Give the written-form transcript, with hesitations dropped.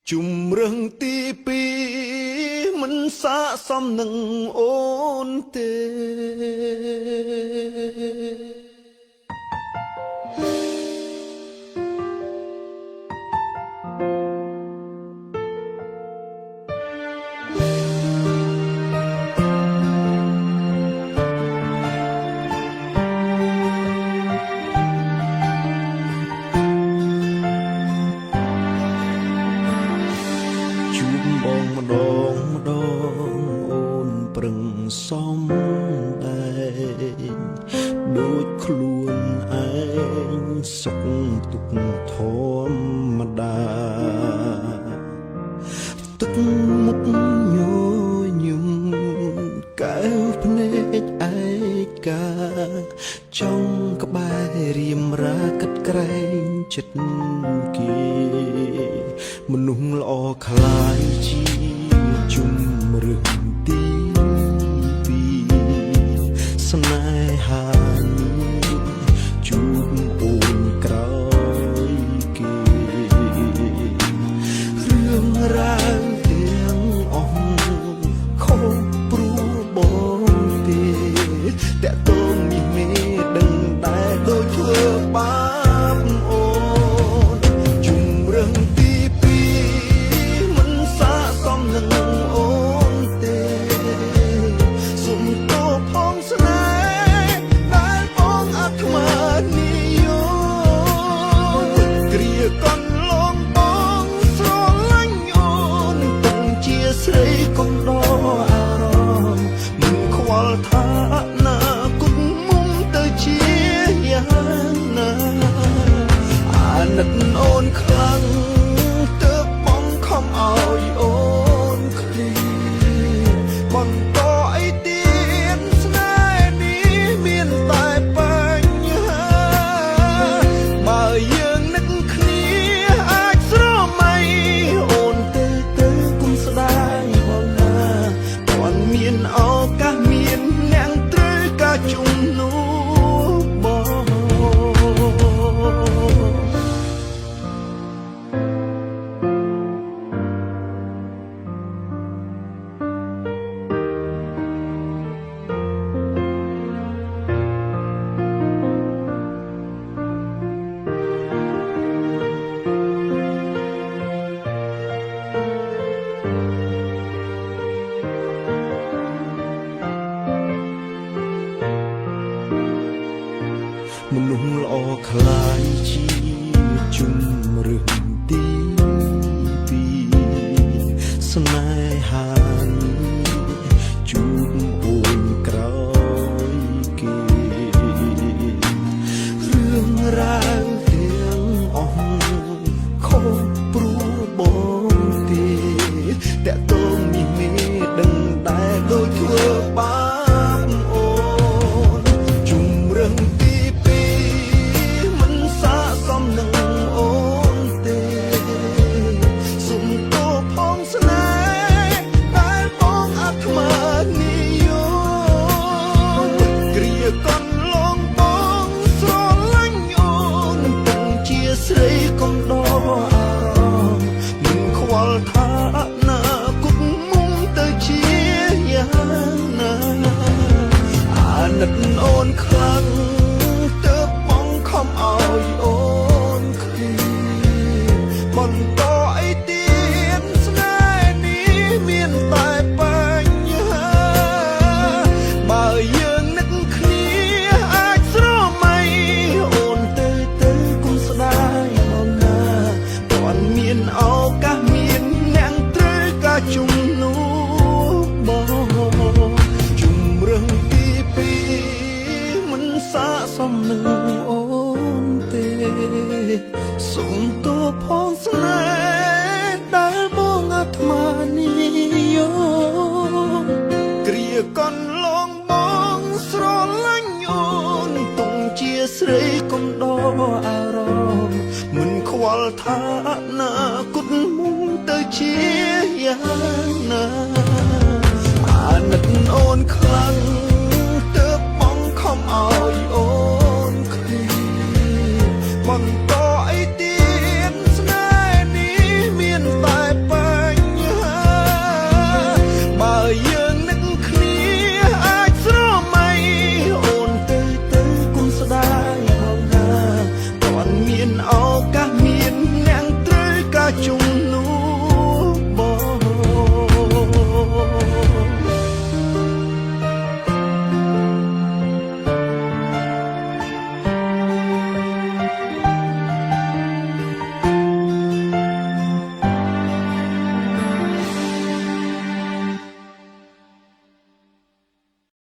ជំរឹងទីពីរមិនស័កសមនឹងអូនទេ ជួបបងម្ដងម្ដងអូនប្រឹងសំដែងដូចខ្លួនឯងសុខទុក្ខធម្មតាទឹកមុខញញឹមកែវភ្នែកឯកាចង់ក្បែររៀមរាគិតក្រែងចិត្តគេ មនុស្សល្អខ្លាយជាជំរឿនទីពីរស្នេហានេះជួបអូនក្រោយគេរឿងរ៉ាវទាំងអស់ខុសព្រោះបងទេតាក់ទងនេះមេដឹងដែរដូចធ្វើបាបអូន ជំរឿនទីពីរមិនស័កសមនឹងអូនទេសុំទោសផងស្នេហ៍ដែលបងអាត្មានិយមគ្រាកន្លងបងស្រឡាញ់អូនទាំងជាស្រីកំដរអារម្មណ៍មិនខ្វល់ថាអនាគតមុំទៅជាយ៉ាងណា អាណិតអូនខ្លាំងទើបបងខំឲ្យអូនឃ្លាបន្តអីទៀតស្នេហ៍នេះមានតែបញ្ហាបើយើងនឹកគ្នាអាចស្រមៃអូនទេទៅគុំស្ដាយបងណាទាន់មានឱកាសមានអ្នកត្រូវការជំនួសបង មនុស្សល្អខ្លាយជាជំរឿនទីពីរស្នេហានេះជួបអូនក្រោយគេរឿងរ៉ាវទាំងអស់ខុសព្រោះបងទេតាក់ទងនេះមេដឹងដែរដូចធ្វើបាបអូន ជំរឿនទីពីរមិនស័កសមនឹងអូនទេសុំទោសផងស្នេហ៍ដែលបងអាត្មានិយមគ្រាកន្លងបងស្រឡាញ់អូនទាំងជាស្រីកំដរអារម្មណ៍មិនខ្វល់ថាអនាគតមុំទៅជាយ៉ាងណា អាណិតអូនខ្លាំងទើបបងខំឲ្យអូនឃ្លាបន្តអីទៀតស្នេហ៍នេះមានតែបញ្ហាបើយើងនឹកគ្នាអាចស្រមៃអូនទៅទៅគុំស្ដាយបងណាទាន់មានឱកាសមានអ្នកត្រូវការជំនួសបង ជំរឿនទីពីរមិនស័កសមនឹងអូនទេសុំទោសផងស្នេហ៍ដែលបងអាត្មានិយមគ្រាកន្លងបងស្រឡាញ់អូនទុំជាស្រីកំដរអារម្មណ៍មិនខ្វល់ថាអនាគតមុំទៅជាយ៉ាងណា អាណិតអូនខ្លាំងទើបបងខំឲ្យអូ